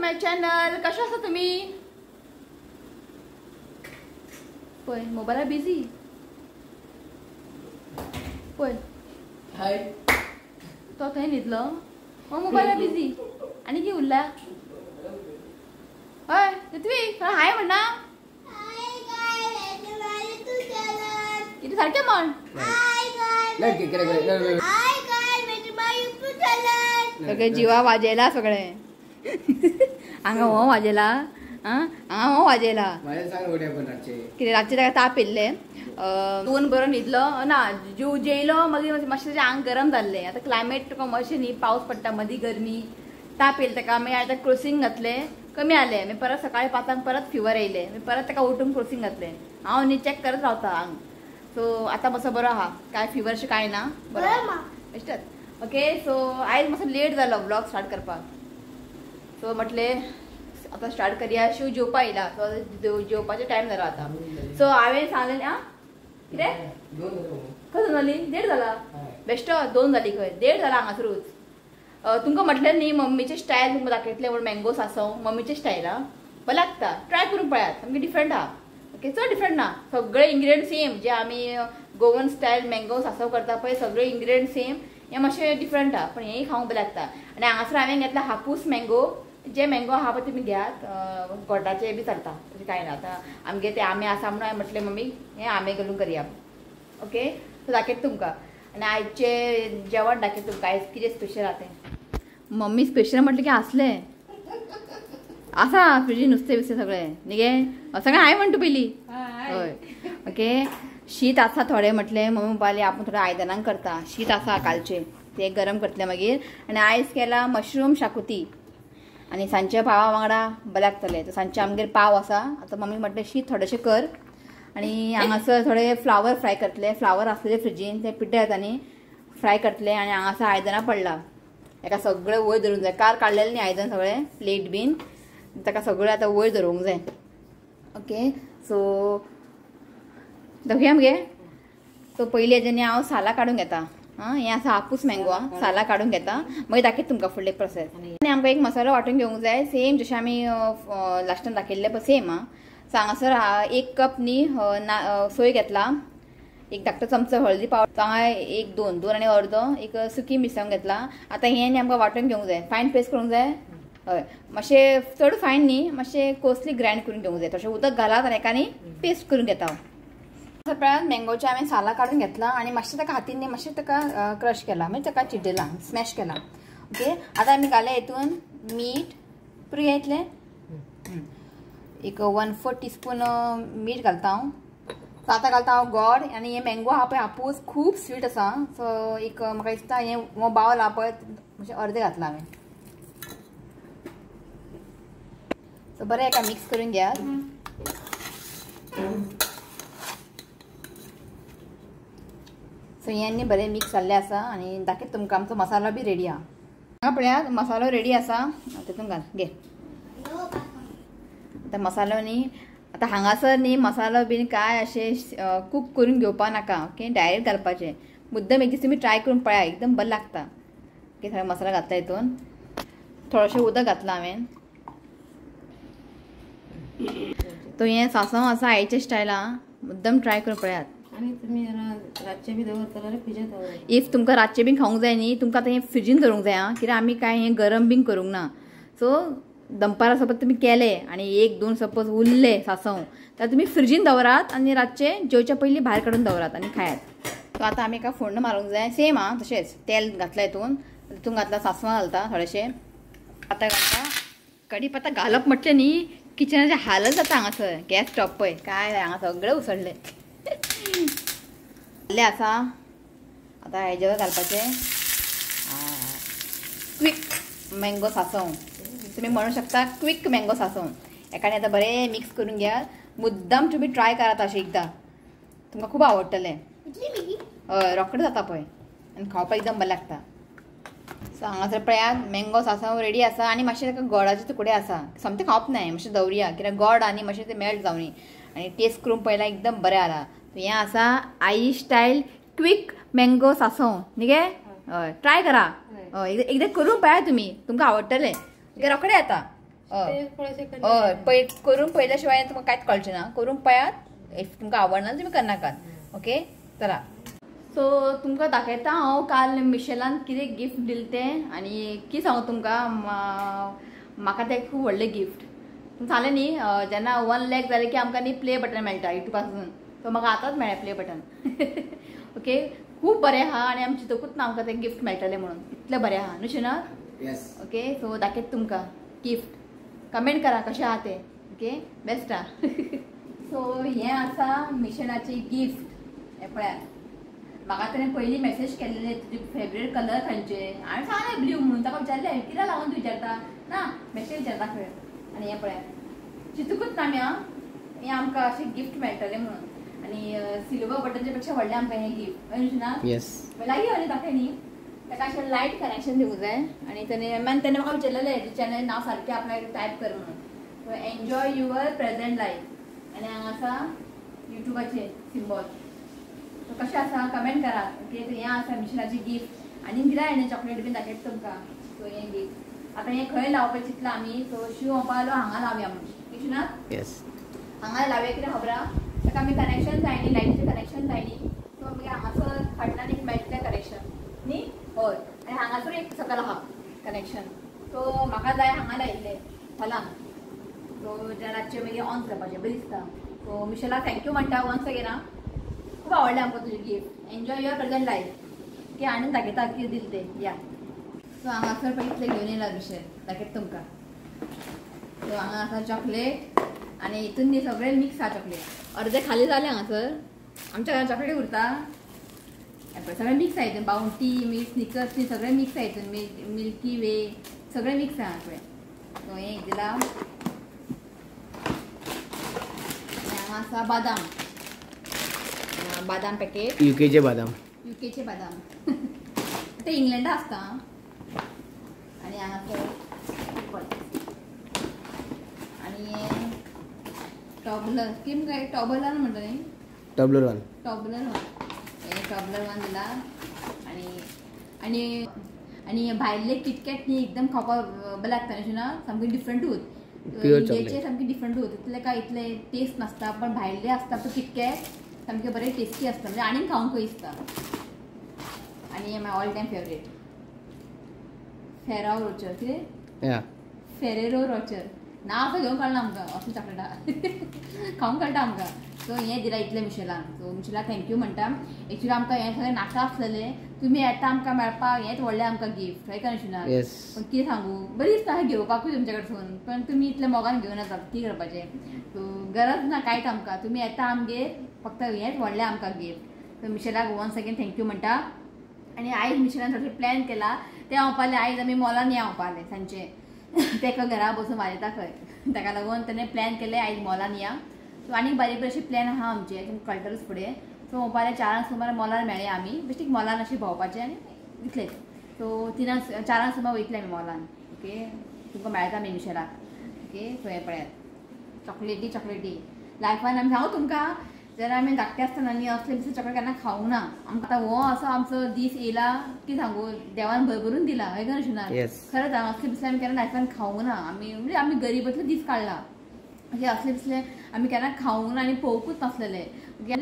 My channel. कशें आसा तुमी? पळय मोबायला बिजी पळय हाय तो थंय न्हिदलो, हो मोबायला बिजी आनी कितें उरला? हय ऋत्विक हाय म्हणना कितें सारकें म्हण. सगळे जिवा वाजयला, सगळे हांगा हो वाजयला, हांगा हो वाजयला. कितें रातचें ताका ताप येयल्लें, दोन बरो न्हिदलो ना, जीव जेयलो, मागीर मातशें ताचें आंग गरम जाल्लें. आतां क्लायमेट तुका मातशें न्ही, पावस पडटा मदीं गरमी, ताप येयलो ताका. मागीर आतां क्रोसींग घातलें, कमी आलें. मागीर परत सकाळीं 5 परत फिवर येयलें, मागीर परत ताका उठून क्रोसींग घातलें. हांव न्ही चॅक करत रावता आंग. सो आतां मातसो बरो आहा, कांय फिवर अशें कांय ना, बरो बेश्टेच. ओके, सो आयज मातसो लेट जालो ब्लॉग स्टार्ट करपाक. सो म्हटलें आतां स्टार्ट करया. शिव जेवपा येयला, सो जेवपाचो टायम जाला आतां. सो हांवें सांगलें आं कितें खंय जाली, देड जाला बेश्टो, 2 जाली खंय, 1.5 जाला हांगासरूच. तुमकां म्हटलें न्ही मम्मीचें स्टायल तुमकां दाखयतलें म्हूण, मँगो सांसव मम्मीचें स्टायल आं, बरें लागता, ट्राय करून पळयात, सामकें डिफरंट आहा. ओके, चड डिफरंट ना, सगळे इंग्रिडियंट सेम, जे आमी गोवन स्टायल मँगो सांसव करता पळय सगळे इंग्रिडियंट सेम, हें मातशें डिफरंट आहा, पण हेंय खावंक बरें लागता. आनी हांगासर हांवें घेतला हापूस मँगो, जे मँगो आहा पळय तुमी घेयात, गोडाचे बी चलता, तशें कांय ना. आतां आमगे ते आंबे आसा म्हणून हांवें म्हटलें मम्मी हें आंबे घालून करया. ओके, सो दाखयता तुमकां आनी आयचें जेवण दाखयता तुमकां, आयज कितें स्पेशल आहा तें. मम्मी स्पेशल म्हटलें की आसलें आसा फ्रिजीन नुस्तें बिस्तें सगळें न्ही गे, सगळें हांवें म्हणटा पयलीं. हय, ओके, शीत आसा थोडें, म्हटलें मम्मी म्हणपाली आपूण थोडें आयदनांक करता, शीत आसा कालचें तें गरम करतलें मागीर. आनी आयज केला मशरूम शाकुती आनी सांजच्या पावा वांगडा बरें लागतलें. तर सांजचें आमगेर पाव आसा, आतां मम्मी म्हटलें शीत थोडेशें कर आनी हांगासर थोडे फ्लावर फ्राय करतले, फ्लावर आसलेले फ्रिजीन ते पिड्ड्यार जाता न्ही, फ्राय करतले. आनी हांगासर आयदनां पडला, एका सगळें वयर धरूंक जाय, काल काडलेलें न्ही आयदन सगळें प्लेट बीन, ताका सगळें आतां वयर धरूंक जाय. ओके, सो दाखोवया मगे. सो पयलीं हेजें हांव सालां काडून घेता. आं, हें आसा हापूस मँगो, आं सालां काडून घेता, मागीर दाखयता तुमकां फुडलें प्रोसेस. आनी आमकां एक मसालो वांटून घेवंक जाय, सेम जशें आमी लास्टान दाखयल्लें पळय सेम आं. सो हांगासर 1 कप न्ही सोय घेतला, एक धाकटो चमचो हळदी पावडर, हांगा 1 2 2 आनी अर्दो एक सुकी मिरसांग घेतला. आतां हें न्ही आमकां वांटून घेवंक जाय, फायन पेस्ट करूंक जाय. हय, मातशें चड फायन न्ही, मातशें कोसली ग्रायंड करून घेवंक जाय, तशें उदक घालात आनी एका न्ही पेस्ट करून घेता. पळयात मँगोचे हांवें सालां काडून घेतला आनी मातशें ताका हातीन न्ही मातशें ताका क्रश केला, म्हणजे ताका चिड्डला, स्मॅश केला. ओके, आतां आमी घाल्या हितून मीठ पुरो घेतलें, एक 1/4 टीस्पून मीठ घालता हांव. सो आतां घालता हांव गोड. आनी हें मँगो आहा पळय हापूस खूब स्वीट आसा, सो एक म्हाका दिसता हें बावल आहा पळय मातशें अर्दें घातलां हांवें. सो बरें एका मिक्स करून घेयात. सो हें न्ही बरें मिक्स जाल्लें आसा आनी दाखयता तुमकां आमचो मसालो बी रेडी आहा. हांगा पळयात मसालो रेडी आसा, तितून घाल घे आतां मसालो न्ही. आतां हांगासर न्ही मसालो बीन कांय अशें कूक करून घेवपा नाका. ओके, डायरेक्ट घालपाचें, मुद्दम एक दीस तुमी ट्राय करून पळया, एकदम बरें लागता. ओके, थोडो मसालो घातला हितून, थोडेशें उदक घातलां हांवें. तो हें सांसव आसा आईच्या स्टायला, मुद्दम ट्राय करून पळयात. आनी तुमी रातचें बी दवरतले जाल्यार फ्रिजांत दवरात, if तुमकां रातचें बीन खावंक जाय न्ही, तुमकां आतां हें फ्रिजीन दवरूंक जाय आं, कित्याक आमी कांय हें गरम बीन करूंक ना. सो दनपारां सपोज तुमी केलें आनी 1 2 सपोज उरलें सांसव, जाल्यार तुमी फ्रिजीन दवरात आनी रातचें जेवच्या पयलीं भायर काडून दवरात आनी खायात. सो आतां आमी एका फोण्ण मारूंक जाय, सेम आं तशेंच तेल घातलां हितून, तितून घातलां सांसवां घालता थोडेशें, आतां घालता कडी पत्ता. घालप म्हटलें न्ही किचनाचें हालत जाता हांगासर, गॅस स्टॉप पळय काय हांगा सगळें उसळ्ळें आसा. आतां हेजेवर घालपाचें क्विक मँगो सांसव, तुमी म्हणू शकता क्विक मँगो सांसव. एकाने आतां बरें मिक्स करून घेयात, मुद्दम तुमी ट्राय करात अशें एकदां, तुमकां खूब आवडटलें. हय, रोखडें जाता पळय आनी खावपाक एकदम बरें लागता. सो हांगासर पळयात मँगो सांसव रेडी आसा आनी मातशें ताका गोडाचे तुकडे आसा, सोमतें खावप नाय, मातशें दवरुया कित्याक गोड आनी मातशें तें मेल्ट जावनी. आनी टेस्ट करून पळयल्यार एकदम बरें आला. हें आसा आई स्टायल क्विक मँगो सांसव न्ही गे, हय ट्राय करा, हय एकदां करून पळया तुमी, तुमकां आवडटलें. रोखडें येता. हय पळय करून पळयल्या शिवाय तुमकां कांयच कळचें ना. करून पळयात, if तुमकां आवडना तुमी करनाकात. ओके चला सो तुमकां दाखयता हांव काल मिशेलान कितें गिफ्ट दिलें तें आनी कितें सांगू तुमकां म्हाका तें खूब व्हडलें गिफ्ट सांगलें न्ही. जेन्ना 1 लाख जालें की आमकां न्ही प्ले बटन मेळटा युट्यूबासून, सो म्हाका आतांच मेळ्ळें प्ले बटन. ओके खूब बरें आहा आनी आमी चिंतूकूच ना आमकां तें गिफ्ट मेळटलें म्हणून, इतलें बरें आहा न्हू शिना. ओके सो दाखयता तुमकां गिफ्ट, कमेंट करा कशें आहा तें. ओके बेस्ट आहा. सो हें आसा मिशनाचें गिफ्ट. हें पळयात, म्हाका ताणें पयलीं मॅसेज केल्ले तुजे फेवरेट कलर खंयचे, हांवें सांगलें ब्लू म्हणून. ताका विचारलें कित्याक लागून तूं विचारता ना, मॅसेज विचारता खंय. आनी हें पळयात, चिंतूकूच ना आमी हें आमकां अशें गिफ्ट मेळटलें म्हणून. आनी सिल्वर बटनच्या पेक्षा व्हडलें आमकां हें गिफ्ट हय ना. लागीं आनी दाखय न्ही, ताका अशें लायट कनेक्शन दिवंक जाय. आनी तेणें म्हाका विचारलेलें तुजें चॅनल नांव सारकें आपल्याक टायप कर म्हणून. Enjoy your present life. आनी हांगा आसा युट्यूबाचें सिंबॉल. सो कशें आसा कमेंट करात. ओके हें आसा मिशनाचें गिफ्ट. आनी दिला हेणें चॉकलेट बीन दाखयता तुमकां. सो हें गिफ्ट आतां हें खंय लावपाचें चिंतलां आमी. सो शिव म्हणपा लागलो हांगा लावया म्हणून. मिशनाक हांगा लावया कितें खबर आहा, ताका आमी कनेक्शन जाय न्ही, लायटीचें कनेक्शन जाय न्ही. सो मागीर हांगासर फाटल्यान एक मेळटलें कनेक्शन न्ही. हय आनी हांगासर एक सकयल आहा कनेक्शन. सो म्हाका जाय हांगा लायिल्लें हॉलान. सो रातचें मागीर ऑन करपाचें बरें दिसता. सो मिशेलाक thank you म्हणटा वन्स अगेन. खूब आवडलें आमकां तुजें gift. Enjoy your present life. Okay आनी दाखयता कितें दिलें तें. या सो हांगासर पळय इतलें घेवन येयला मिशेल, दाखयता तुमकां. सो हांगा आसा चॉकलेट आनी हितून न्ही सगळें मिक्स आहा चॉकलेट. अर्दे खाली जालें हांगासर, आमच्या घरान चॉकलेट उरता. पळय सगळें मिक्स आहा हितून, बावंटी मागीर स्निकर्स न्ही सगळें मिक्स आहा हितून, मिल्की वे सगळें मिक्स आहा पळय. सो हें एक दिलां. आनी हांगा आसा बादाम, बादाम पॅकेट, युकेचे बादाम, युकेचे बादाम ते इंग्लंडा आसता. आनी हांगासर आनी टॉबलर किम काय टॉबलर म्हणटा न्ही, टॉबलर वन, टॉबलर वन, हे टॉबलर वन दिला. आनी आनी आनी भायले किटकॅट न्ही एकदम खावपाक बरें लागता न्ही ना, सामकें डिफरंटूच इंडियेचे सामकें डिफरंटूच, इतले काय इतले टेस्ट नासता, पण भायले आसता तो किटकॅट सामके बरे टेस्टी आसता, म्हणजे आनीक खावंक खंय दिसता. आनी my all time favourite Ferrero Rocher, कितें फेरेरो रोचर नांव असो घेवंक कळना आमकां, असली चॉकलेटां खावंक कळटा आमकां. सो हें दिलां इतलें मिशेलान. सो मिशेलाक thank you म्हणटा. एक्चुअली आमकां हें सगळें नाका आसलेलें, तुमी येता आमकां मेळपाक, हेंच व्हडलें आमकां गिफ्ट हय काय ना. पण कितें सांगू, बरी दिसता घेवपाकूय तुमच्या कडसून, पण तुमी इतलें मोगान घेवन येतात कितें करपाचें. सो गरज ना कांयच आमकां, तुमी येता आमगेर फक्त हेंच व्हडलें आमकां गिफ्ट. सो मिशेलाक वन्स अगेन thank you म्हणटा. आनी आयज मिशेलान थोडें प्लॅन केला, तें म्हणपालें आयज आमी मॉलान या म्हणपालें सांजचें, तेका घरा बसून वाजयता खंय, ताका लागून तेणें प्लॅन केलें आयज मॉलान या. सो आनीक बारीक बारीक अशे प्लॅन आहा आमचे, तुमकां कळटलेच फुडें. सो म्हणपालें 4 सुमार मॉलान मेळया आमी, बेश्टीक मॉलान अशें भोंवपाचें आनी इतलेंच. सो 3 4 सुमार वयतले आमी मॉलान. ओके तुमकां मेळटा आमी मिशेलाक. ओके सो हें पळयात चॉकलेटी चॉकलेटी लायफान आमी सांगू तुमकां, जेन्ना आमी धाकटे आसतना न्ही असले बिसले चॉकलेट केन्ना खावंक ना आमकां. आतां हो असो आमचो दीस येयला की सांगू देवान भरभरून दिला हय काय ना. खरेंच असले बिसले आमी केन्ना लायफान खावंक ना आमी, म्हणजे आमी गरीबांतले दीस काडला, अशे असले बिसले आमी केन्ना खावंक ना आनी पळोवंकूच नासलेले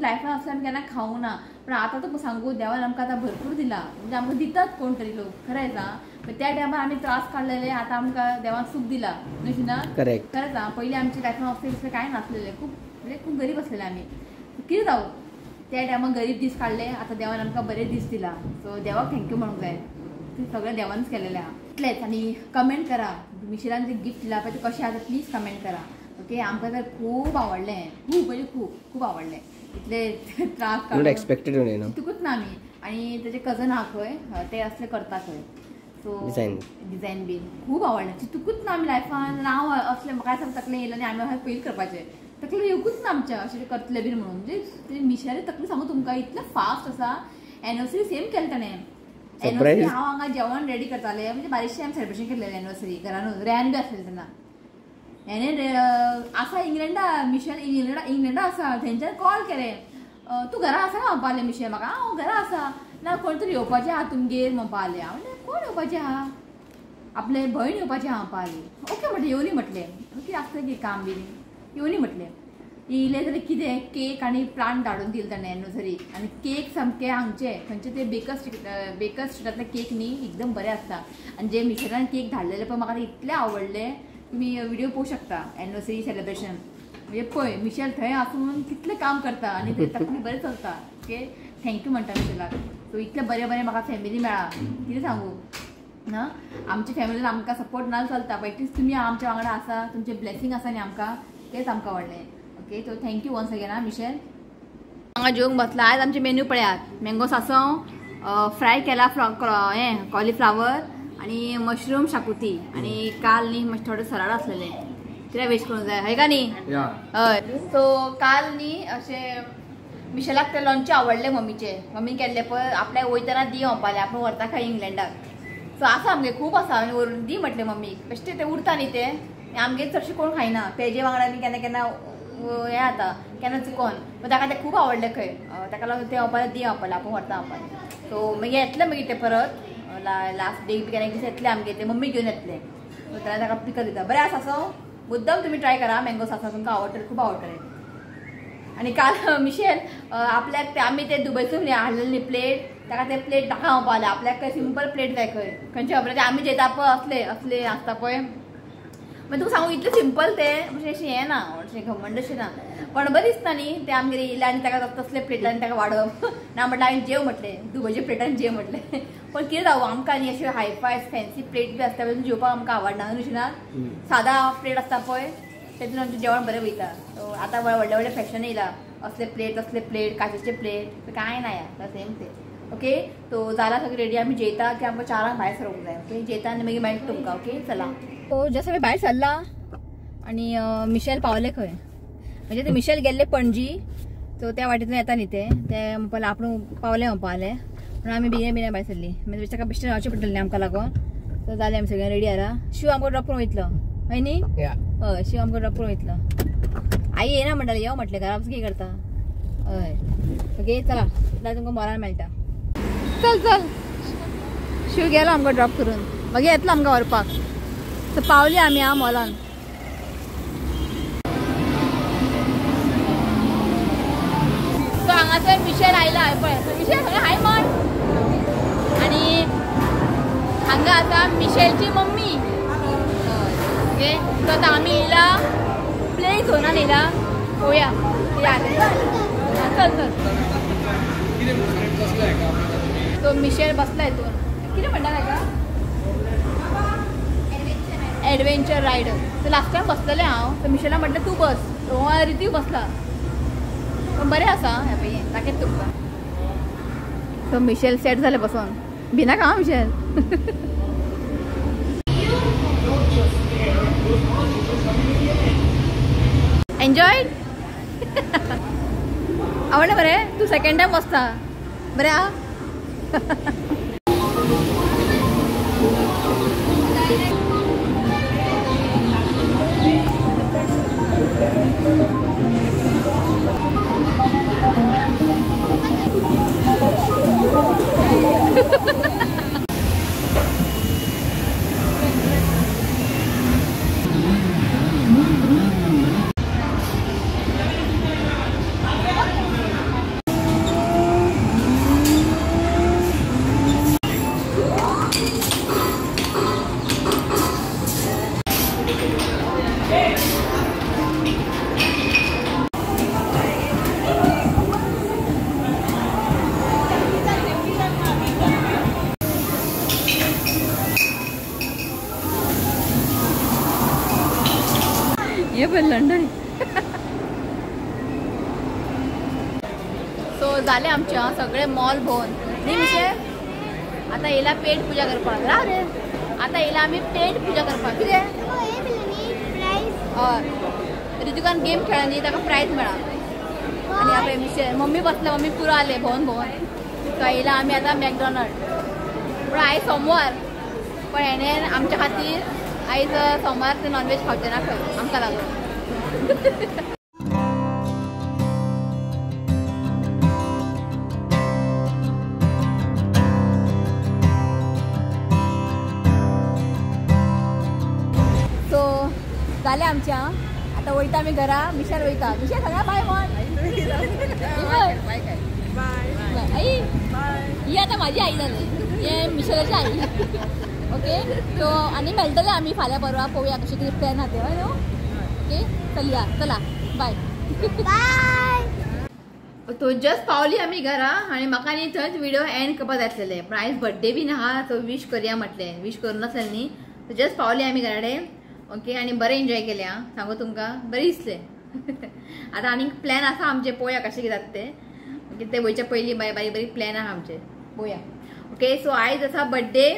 लायफान, असले आमी केन्ना खावंक ना. पण आतां तुमकां सांगू देवान आमकां आतां भरपूर दिला, म्हणजे आमकां दितात कोण तरी लोक खरेंच आं. पण त्या टायमार आमी त्रास काडलेले, आतां आमकां देवान सूख दिला न्हू ना. खरेंच आं, पयलीं आमच्या लायफान असले बिसले कांय नासलेले, खूब म्हणजे खूब गरीब आसलेले आमी. कितें जावं त्या टायमार गरीब दीस काडले, आतां देवान आमकां बरे दीस दिला. सो देवाक thank you म्हणूंक जाय, तें सगळें देवानच केलेलें आहा. इतलेंच. आनी कमेंट करा मिशेलान जें गिफ्ट दिलां पळय तें कशें आसा प्लीज कमेंट करा. ओके आमकां तर खूब आवडलें, खूब म्हणजे खूब खूब आवडलें. इतले त्रास काडून एक्सपेक्टेड न्हू, चिंतूकूच ना आमी. आनी तेजे कजन आहा खंय, ते असले करता खंय. सो डिझायन बीन खूब आवडलें, चिंतूकूच ना आमी लायफान. हांव असलें म्हाका असं तकलें येयलें आनी आमी पयलीं करपाचें, तकली येवकूच ना आमच्या अशें करतलें बीन म्हणून. म्हणजे मिशेलाची तकली सांगू तुमकां इतलें फास्ट आसा. एनिवर्सरी सेम केलें ताणें. एनिवर्सरी हांव हांगा जेवण रेडी करतालें, म्हणजे बारीकशें आमी सेलिब्रेशन केल्लें एनिवर्सरी घरानूच, रेन बी आसलें तेन्ना. हेणें आसा इंग्लंडा, मिशेल इंग्लंडा इंग्लंडा आसा, तेंच्यान कॉल केलें, तूं घरा आसा म्हणपा लागलें मिशेल म्हाका. हांव घरा आसा ना, कोण तरी येवपाचें आहा तुमगेर म्हणपा लागलें. हांव म्हणलें कोण येवपाचें आहा, आपले भयण येवपाचें आहा पाली. ओके म्हटलें येवनी म्हटलें कितें आसता की काम बी येवनी म्हटलें. येयलें जाल्यार कितें केक आनी प्लांट धाडून दिले ताणें एनिवर्सरीक. आनी केक सामके हांगचे खंयचे ते बेकर स्ट्रिटांतले केक न्ही एकदम बरे आसता. आनी जे मिशेलान केक धाडलेले पळय म्हाका ते इतले आवडले, तुमी व्हिडिओ पळोवंक शकता एनिवर्सरी सेलिब्रेशन. म्हणजे पळय मिशेल थंय आसून कितलें काम करता आनी ते तकली बरें चलता. ओके thank you म्हणटा मिशेलाक. सो इतलें बरें बरें म्हाका फॅमिली मेळ्ळा कितें सांगू ना. आमच्या फॅमिलीन आमकां सपोर्ट ना चलता, पण एटलीस्ट तुमी आमच्या वांगडा आसा, तुमचें ब्लेसिंग आसा न्ही आमकां, तेंच आमकां व्हडलें. Okay so thank you once again आं मिशेल. हांगा जेवंक बसला. आयज आमचे मेन्यू पळयात, मँगो सासव फ्राय केला, हें कॉलिफ्लावर आनी मशरूम शाकुती. आनी काल न्ही मातशें थोडें सराड आसलेलें, कित्याक वेस्ट करूंक जाय हय का न्ही. हय सो काल न्ही अशें मिशेलाक तें लोणचें आवडलें मम्मीचें, मम्मीन केल्लें पळय आपल्याक वयतना दी म्हणपालें, आपूण व्हरता खंय इंग्लंडाक. सो आसा आमगे खूब आसा आनी व्हरून दी म्हटलें मम्मीक, बेश्टें तें उरता न्ही तें आमगेर चडशें कोण खायना, पेजे वांगडा बी केन्ना केन्ना हें जाता केन्ना चुकोन, पूण ताका तें खूब आवडलें खंय, ताका लागून तें म्हणपालें दी म्हणपालें आपूण व्हरता म्हणपालें. सो मागीर येतलें मागीर तें परत लास्ट डे बी केन्ना एक दीस येतलें आमगेर, तें मम्मी घेवन येतलें. सो तेन्ना ताका पिकअप दिता. बरें आसा सो मुद्दम तुमी ट्राय करा मँगो सासव, तुमकां आवडटलें, खूब आवडटलें. आनी काल मिशेल आपल्याक ते आमी ते दुबयसून हाडलेली न्ही प्लेट, ताका ते प्लेट दाखा म्हणपालें, आपल्याक खंय सिंपल प्लेट जाय खंय, खंयचे खबर ते आमी जेता पळय असले असले आसता पळय. मागीर तुका सांगू इतलें सिंपल तें, म्हणजे अशें हें ना अशें घमंड अशें ना, पण बरें दिसता न्ही तें आमगेर येयलें आनी ताका तसले प्लेटान ताका वाडप ना म्हटलें हांवें जेव म्हटलें, दुबयच्या प्लेटान जेव म्हटलें. पण कितें जावं आमकां न्ही अशें हायफाय फॅन्सी प्लेट बी आसता पळय जेवपाक आमकां आवडना न्हू ना, सादा प्लेट आसता पळय तेतून आमचें जेवण बरें वयता. सो आतां व्हडले व्हडले फॅशन येयला, असले प्लेट तसले प्लेट काचेचे प्लेट कांय ना या सेम ते. ओके सो जाला सगळें रेडी, आमी जेयता की आमकां 4 भायर सरूंक जाय. ओके जेयता आनी मागीर मेळटा तुमकां. ओके चला. सो जसं आमी भायर सरला आनी मिशेल पावले खंय, म्हणजे ते मिशेल गेल्ले पणजी, सो त्या वाटेंतल्यान येता न्ही ते, ते म्हणपाले आपूण पावले म्हणपाले, म्हणून आमी बेगीन बेगीन भायर सरली. म्हणजे ताका बेश्टें रावचें पडटलें न्ही आमकां लागून. सो जालें आमी सगळें रेडी आसा. शिव आमकां ड्रॉप करून वयतलो हय न्ही, हय शिव आमकां ड्रॉप करून वयतलो. आई येना म्हणटाली यो म्हटलें, घरा बसून कितें करता. हय ओके चला तुमकां मॉलान मेळटा. चल चल शिव गेलो आमकां ड्रॉप करून, मागीर येतलो आमकां व्हरपाक. सो पावली आमी आं मॉलान. सो हांगासर मिशेल आयला पळय, मिशेल हाय म्हण. आनी हांगा आसा मिशेलची मम्मी. ओके सो आतां आमी येयला प्ले झोनान येयला, पळोवया कितें जालें. चल चल. सो मिशेल बसला हितून, कितें म्हणटा ताका adventure ride. So last time बसलेलें हांव, सो मिशेला म्हटलें तूं बस, रितीव बसला, पण बरें आसा हें पळय दाखयता तुमकां. सो मिशेल सेट जालें बसोन, भिनाका आं मिशेल. एन्जॉय आवडलें बरें, तूं सेकेंड टायम बसता बरें आं. ये पण लंडन. सो जाले आमचे सगळे मॉल भोवन न्ही मिशेल. आतां येयला पेट पुजा करपाक, राव रे, आतां येयला आमी पेट पुजा करपाक. कितें हय ऋतुकान गेम खेळ्ळा न्ही ताका प्रायज मेळ्ळा. आनी आतां मिशेल मम्मी बसला, मम्मी पुरो आले भोंवन भोंवन. सो येयला आमी आतां मॅकडॉनल्ड, पूण आयज सोमवार, पण हेणें आमच्या खातीर आयज सोमवार ते नॉनव्हेज खावचे ना खंय आमकां लागून. जालें आमचें. आतां वयता आमी घरा. मिशाल वयता. मिशाल सांगा बाय म्हण. आई ही आतां म्हाजी आई जाली. हे मिशेलाची आई. ओके सो आनी मेळटले आमी फाल्यां परवा. पळोवया कशें कितें प्लॅन आहा तें. हय न्हू? ओके चलया. चला बाय बाय. तो जस्ट पावली आमी घरा आनी म्हाका न्ही थंयच व्हिडिओ एंड करपा जाय आसलेले. पूण आयज बड्डे बीन आहा सो विश करया म्हटलें. विश करूं नासलें न्ही. सो जस्ट पावली आमी घरा कडेन. ओके आनी बरें एन्जॉय केलें. आं सांगू तुमकां बरें दिसलें. आतां आनीक प्लॅन आसा आमचे. पळोवया कशें कितें जाता तें. ओके ते वयच्या पयलीं बारीक बारीक प्लॅन आहा आमचे. पळोवया. ओके सो आयज आसा बड्डे.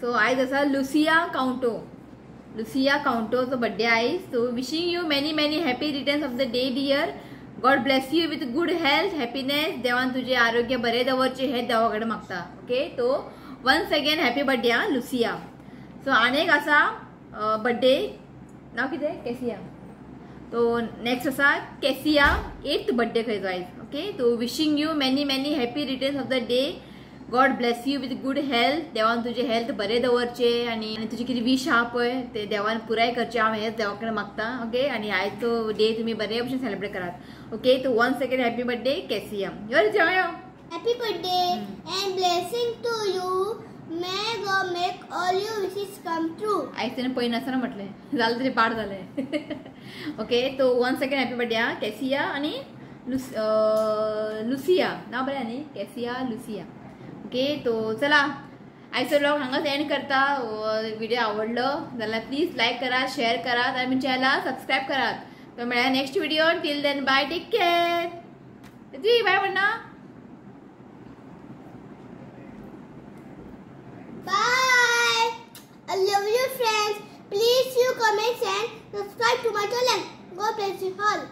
सो आयज आसा लुसिया काउंटो. लुसिया काउंटोचो बड्डे आयज. So wishing you many many happy returns of the day dear. God bless you with good health, happiness. देवान तुझे आरोग्य बरें दवरचें हें देवा कडेन मागता. ओके तो वन्स अगेन हॅपी बड्डे आं लुसिया. सो आनीक आसा बड्डे नांव कितें? केसिया. तो नेक्स्ट आसा केसिया 8th birthday खंय आयज. ओके तो wishing you many many happy returns of the day. God bless you with good health. देवान तुजें हेल्थ बरें दवरचें आनी तुजी कितें विश आहा पळय ते देवान पुराय करचें. हांव हेंच देवा कडेन मागता. ओके आनी आयज तो डे तुमी बरे भशेन सेलिब्रेट करात. ओके तो once again happy birthday Cassia. यो यो happy birthday and blessing to you. May God make all your wishes come true. आयज तेणें पळय नासतना म्हटलें जालें तरी पाड जालें. ओके तो वन्स अगेन हॅपी बर्थडे आं केसिया आनी लुसिया. नांव बरें न्ही? केसिया लुसिया. ओके तो चला आयचो व्लॉग हांगाच एंड करता. व्हिडिओ आवडलो जाल्यार प्लीज लायक करात, शेअर करात आनी चॅनलाक सबस्क्रायब करात. तो मेळया next video. Till then bye, take care. जी बाय म्हणना. Bye. I love you friends. Please you comment and subscribe to my channel. God bless you all.